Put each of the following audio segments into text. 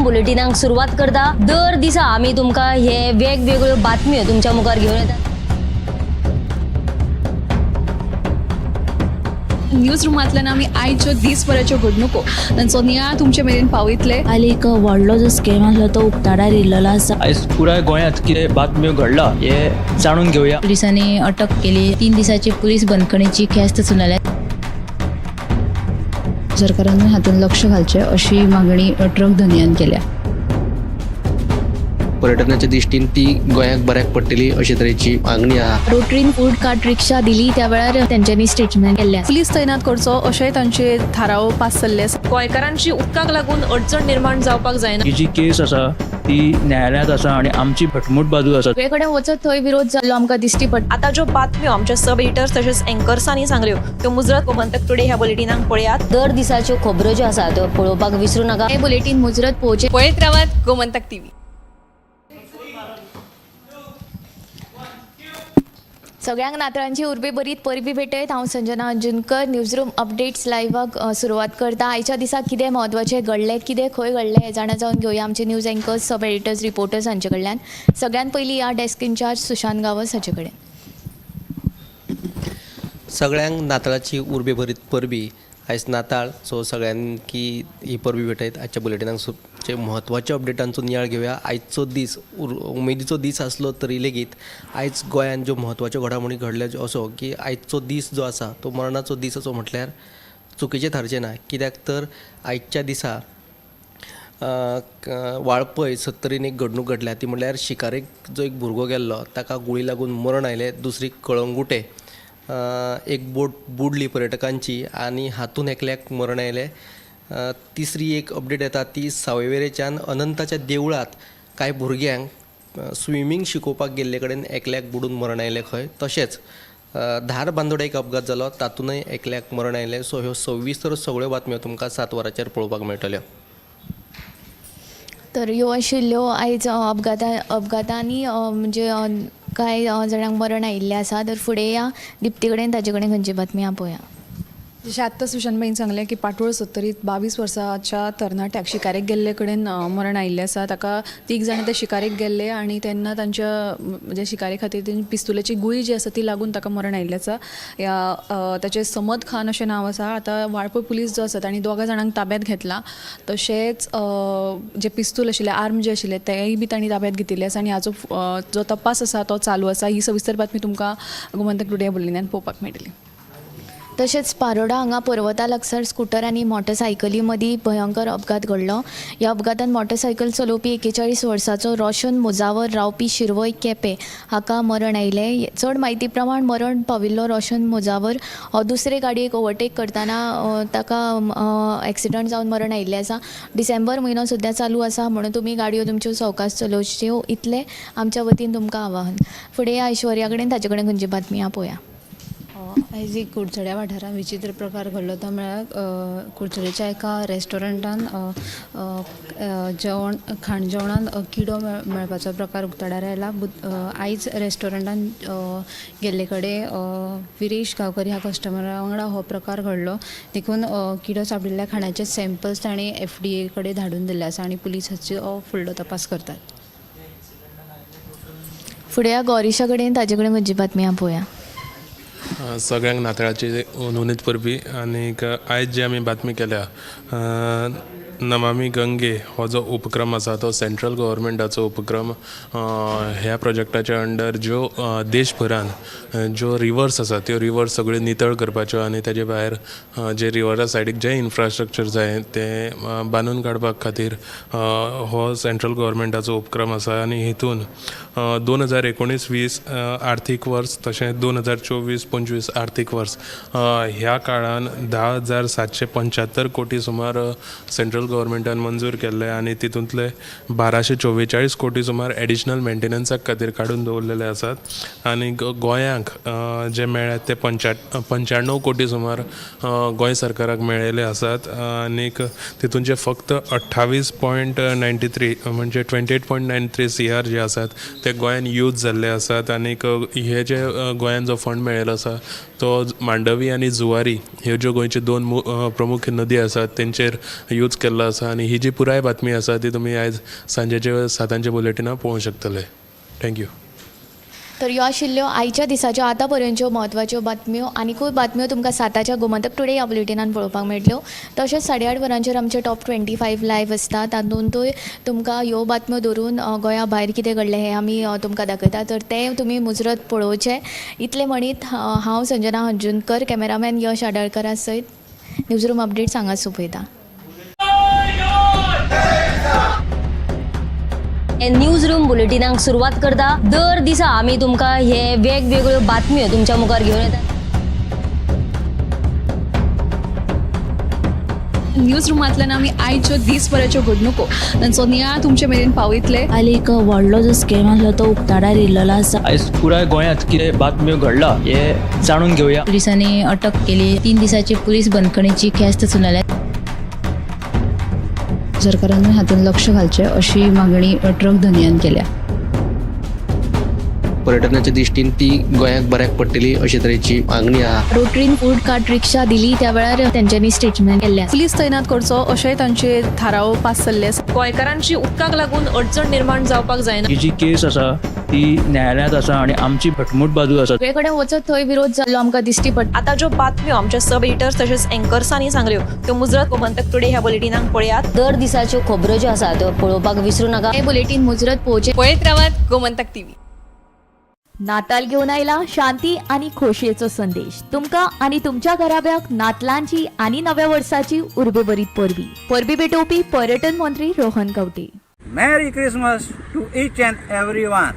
बुलेटिनाक सुरवात करता. दर दिसा आमी तुमकां हे वेगवेगळ्यो बातम्यो तुमच्या मुखार घेवन येतात. न्यूज रुमांतल्यान आमी आयच्यो दीसभराच्यो घडणुको तांचो नियाळ तुमचे मेरेन पावयतले. काल एक व्हडलो जो स्कॅम आसलो तो उक्ताडार येयल्लो आसा. आयज पुराय गोंयांत कितें बातम्यो घडला हे जाणून घेवया. पुलिसांनी अटक केली. 3 दिसाची पुलीस बंदखणीची ख्यास्त सुनायल्या. सरकारानूय हातूंत लक्ष घालचें अशी मागणी ट्रक धनयान केल्या. पर्यटनाच्या दृश्टीन ती गोंयाक बऱ्याक पडटली अशे तरेची मागणी आहा. रोटरीन फूड कार्ट रिक्षा दिली त्या वेळार तेंच्यांनी स्टेटमेंट केल्लें आसा. पुलीस तैनात करचो अशेंय तांचे थाराव पास जाल्ले आसा. गोंयकारांची उदकाक लागून अडचण निर्माण जावपाक जायना. ही जी केस आसा ती न्यायालयांत आसा आनी आमची घटमूट बाजू आसा. सगळे कडेन वचत थंय विरोध जाल्लो आमकां दिश्टी पडटा. आतां ज्यो बातम्यो आमच्या सब एडिटर्स तशेंच एंकर्सांनी सांगल्यो त्यो मुजरत गोमंतक टुडे ह्या बुलेटिनाक पळयात. दर दिसाच्यो खबरो ज्यो आसा त्यो पळोवपाक विसरूं नाका. हें बुलेटीन मुजरत पळोवचें. पळयत रावात गोमंतक टीव्ही. सगळ्यांक नातरांची उर्बे बरीत परबी भेटयत. हांव संजना अंजुनकर न्यूज रूम अपडेट्स लायव्हाक सुरवात करता. आयच्या दिसा कितें म्हत्वाचें घडलें, कितें खंय घडलें हें जाणा जावन घेवया आमचे न्यूज एंकर्स, सब एडिटर्स, रिपोर्टर्स हांचे कडल्यान. सगळ्यात पयलीं ह्या डेस्क इन्चार्ज सुशांत गांवस हाचे कडेन. सगळ्यांक नाताळाची उर्बे भरीत परबी. आयज नाताळ, सो सगळ्यांकी ही परबी भेटयत. आजच्या बुलेटिनाक जे म्हत्वाच्या अपडेटांचो नियाळ घेवया. आयचो दीस उमेदीचो दीस आसलो तरी लेगीत आयज गोंयांत ज्यो म्हत्वाच्यो घडामोडी घडल्या असो की आयचो दीस जो आसा तो मरणाचो दीस असो म्हटल्यार चुकीचें थारचें ना. कित्याक तर आयच्या दिसा वाळपय सत्तरीन एक घडणूक घडल्या ती म्हणल्यार शिकारेक जो एक भुरगो गेल्लो ताका गुळी लागून मरण आयलें. दुसरी कळंगुटे एक बोट बुडली पर्यटकांची आनी हातून एकल्याक मरण आयलें. तिसरी एक अपडेट येता ती सावयवेरेच्यान अनंताच्या देवळांत कांय भुरग्यांक स्विमींग शिकोवपाक गेल्ले कडेन एकल्याक बुडून मरण आयलें खंय. तशेंच धारबांदोडा एक अपघात जालो तातूंतय एकल्याक मरण आयलें. सो ह्यो सविस्तर सगळ्यो बातम्यो तुमकां 7 वरांचेर पळोवपाक मेळटल्यो. तर ह्यो आशिल्ल्यो आयज अपघातांनी म्हणजे कांय जाणांक मरण आयिल्लें आसा. तर फुडें या दिप्ती कडेन, ताचे कडेन खंयची बातमी पळोवया. जशें आत्तां सुशांत भाईन सांगलें की पाटोळ सत्तरीत 22 वर्साच्या तरणाट्याक शिकारेक गेल्ले कडेन मरण आयिल्लें आसा. ताका 3 जाणां ते शिकारेक गेल्ले आनी तेन्ना तांच्या म्हणजे शिकारे खातीर तेंची पिस्तुलाची गुळी जी आसा ती लागून ताका मरण आयिल्लें आसा. ह्या ताचें समद खान अशें नांव आसा. आतां वाळपय पुलीस जो आसा तांणी 2 जाणांक ताब्यांत घेतला. तशेंच जे पिस्तूल आशिल्ले, आर्म जे आशिल्ले तेय बी तांणी ताब्यांत घेतिल्ले आसा आनी हाचो जो तपास आसा तो चालू आसा. ही सविस्तर बातमी तुमकां गोमंतक टुडे बुलेटिनान पळोवपाक मेळटली. तशेंच पारोडा हांगा पर्वता लागसार स्कुटर आनी मोटरसायकली मदीं भयंकर अपघात घडलो. ह्या अपघातान मोटरसायकल चलोवपी 41 वर्साचो रोशन मुजावर रावपी शिरवय केपें हाका मरण आयलें. चड म्हायती प्रमाण मरण पाविल्लो रोशन मुजावर हो दुसरे गाडयेक ओवरटेक करतना ताका एक्सिडंट जावन मरण आयिल्लें आसा. डिसेंबर म्हयनो सद्या चालू आसा म्हणून तुमी गाडयो तुमच्यो सवकास चलोवच्यो इतलें आमच्या वतीन तुमकां आवाहन. फुडें ऐश्वर्या कडेन, ताचे कडेन खंयची बातमी आहा पळोवया. आयज एक कुडचड्या वाठारांत विचित्र प्रकार घडलो तो म्हळ्यार कुडचडेच्या एका रेस्टॉरंटान जेवण खाण जेवणान किडो मेळपाचो प्रकार उक्ताडार आयला. आयज रेस्टॉरंटान गेल्ले कडेन विरेश गांवकर ह्या कस्टमरा वांगडा हो प्रकार घडलो. देखून किडो सांपडिल्ल्या खाणाचे सॅम्पल्स ताणें FDA कडेन धाडून दिल्ले आसा आनी पुलीस हाचो फुडलो तपास करतात. फुडें गौरीशा कडेन, ताचे कडेन खंयची बातमी आहा पळोवया. सगळ्यांक नातळाची नोंदीत परबी. आनीक आयज जी आमी बातमी केल्या नमामी गंगे हो जो उपक्रम आसा तो सेंट्रल गव्हर्मेंटाचो उपक्रम. ह्या प्रोजेक्टाच्या अंडर ज्यो देशभरान ज्यो रिवर्स आसा त्यो रिवर्स सगळ्यो नितळ करपाच्यो आनी ताजे भायर जे रिवरा सायडीक जें इन्फ्रास्ट्रक्चर जाय तें बांदून काडपाक खातीर हो सेंट्रल गव्हर्मेंटाचो उपक्रम आसा. आनी हितून 2019-20 आर्थीक वर्स तशेंच 2024-25 आर्थीक वर्स ह्या काळान 10,775 कोटी सुमार सेंट्रल गव्हर्मेंटान मंजूर केल्ले आनी तितूंतले 1244 कोटी सुमार एडिशनल मेंटेनन्साक खातीर काडून दवरलेले आसात. आनी गोंयांक जे मेळ्ळ्यात ते 95 कोटी सुमार गोंय सरकाराक मेळिल्ले आसात. आनीक तितूंचे फक्त 28.93 म्हणजे 28.93 CR जे आसात ते गोंयान यूज जाल्ले आसात. आनीक हे जे गोंयान जो फंड मेळिल्लो आसा तो मांडवी आनी जुवारी ह्यो ज्यो गोंयच्यो 2 प्रमुख नदी आसात तेंचेर यूज केल्लो केल्लो आसा आनी ही जी पुराय बातमी आसा ती तुमी आयज सांजेचे सातांच्या बुलेटिनाक पळोवंक शकतले. Thank you. तर ह्यो आशिल्ल्यो आयच्या दिसाच्यो आतां पर्यंतच्यो म्हत्वाच्यो बातम्यो. आनिकूय बातम्यो तुमकां साताच्या गोमंतक टुडे ह्या बुलेटिनान पळोवपाक मेळटल्यो. तशेंच 8:30 वरांचेर आमचे टॉप 25 लायव्ह आसता, तातूंतूय तुमकां ह्यो बातम्यो धरून गोंया भायर कितें घडलें हें आमी तुमकां दाखयता. तर तें तुमी मुजरत पळोवचें. इतलें म्हणीत हांव संजना हंजुनकर, कॅमेरामॅन यश आडाळकरा सयत न्यूज रूम अपडेट्स हांगा सोंपयता. न्यूज रूम बुलेटिनाक सुरवात करता. दर दिसा आमी तुमकां हे वेगवेगळ्यो बातम्यो तुमच्या मुखार घेवन येतात. न्यूज रुमांतल्यान आमी आयच्यो दीसभराच्यो घडणुको तांचो नियाळ तुमचे मेरेन पावयतले. काल एक व्हडलो जो स्कॅम आसलो तो उक्ताडार येयल्लो आसा. आयज पुराय गोंयांत कितें बातम्यो घडला हें जाणून घेवया. पोलिसांनी अटक केली. 3 दिसाची पोलीस बंदखणीची ख्यास्त सुनावल्या. सरकारानूय हातूंत लक्ष घालचें अशी मागणी ट्रक धनयान केल्या. पर्यटनाच्या दृश्टीन ती गोंयाक बऱ्याक पडटली अशे तरेची मागणी आहा. रोटरीन फूड कार्ट रिक्षा दिली त्या वेळार तेंच्यांनी स्टेटमेंट केल्लें आसा. पुलीस तैनात करचो अशेंय तांचे थाराव पास जाल्ले आसा. गोंयकारांची उदकाक लागून अडचण निर्माण जावपाक जायना. ही जी केस आसा ती न्यायालयांत आसा आनी आमची घटमूट बाजू आसा. सगळे कडेन वचत थंय विरोध जाल्लो आमकां दिश्टी पडटा. आतां ज्यो बातम्यो आमच्या सब एडिटर्स तशेंच एंकर्सांनी सांगल्यो त्यो मुजरत गोमंतक टुडे ह्या बुलेटिनाक पळयात. दर दिसाच्यो खबरो ज्यो आसा त्यो पळोवपाक विसरू नाका. हें बुलेटीन मुजरत पळोवचें. पळयत रावात गोमंतक टीव्ही. नाताल घेवन आयला शांती आनी खोशयेचो संदेश. तुमकां आनी तुमच्या घराब्याक नातलांची आनी नव्या वर्साची उर्बेभरीत परबी. परबी भेटोवपी पर्यटन मंत्री Rohan Khaunte. Merry Christmas to each and everyone.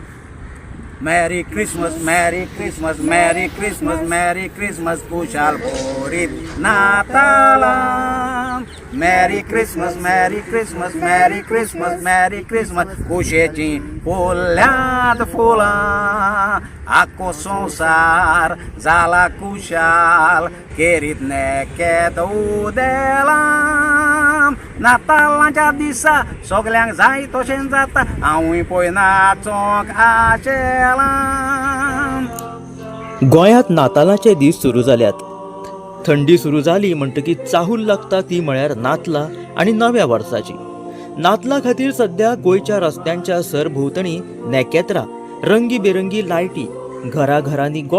Merry Christmas, Merry Christmas, Merry Christmas, Merry Christmas, Kushal Porit Natalam. Merry Christmas, Merry Christmas, Merry Christmas, Merry Christmas, कुशेची फुल्यांत फुलां, आखो संवसार जाला कुशाल, केरीत नेकेत उदेलां. नातालांच्या दिसा सगल्यांक जाय तशें जाता, हांवूय पळय नाचोंक आशेलां. गोंयांत नातालांचे दीस सुरू जाल्यात. थंडी सुरू जाली म्हणटकीर चाहूल लागता ती म्हळ्यार नातलां आनी नव्या वर्साची. नातलां खातीर सद्या गोंयच्या रस्त्यांच्या सरभोंवतणी नेकेत्रां, रंगीबेरंगी लायटी, घराघरांनी गोठ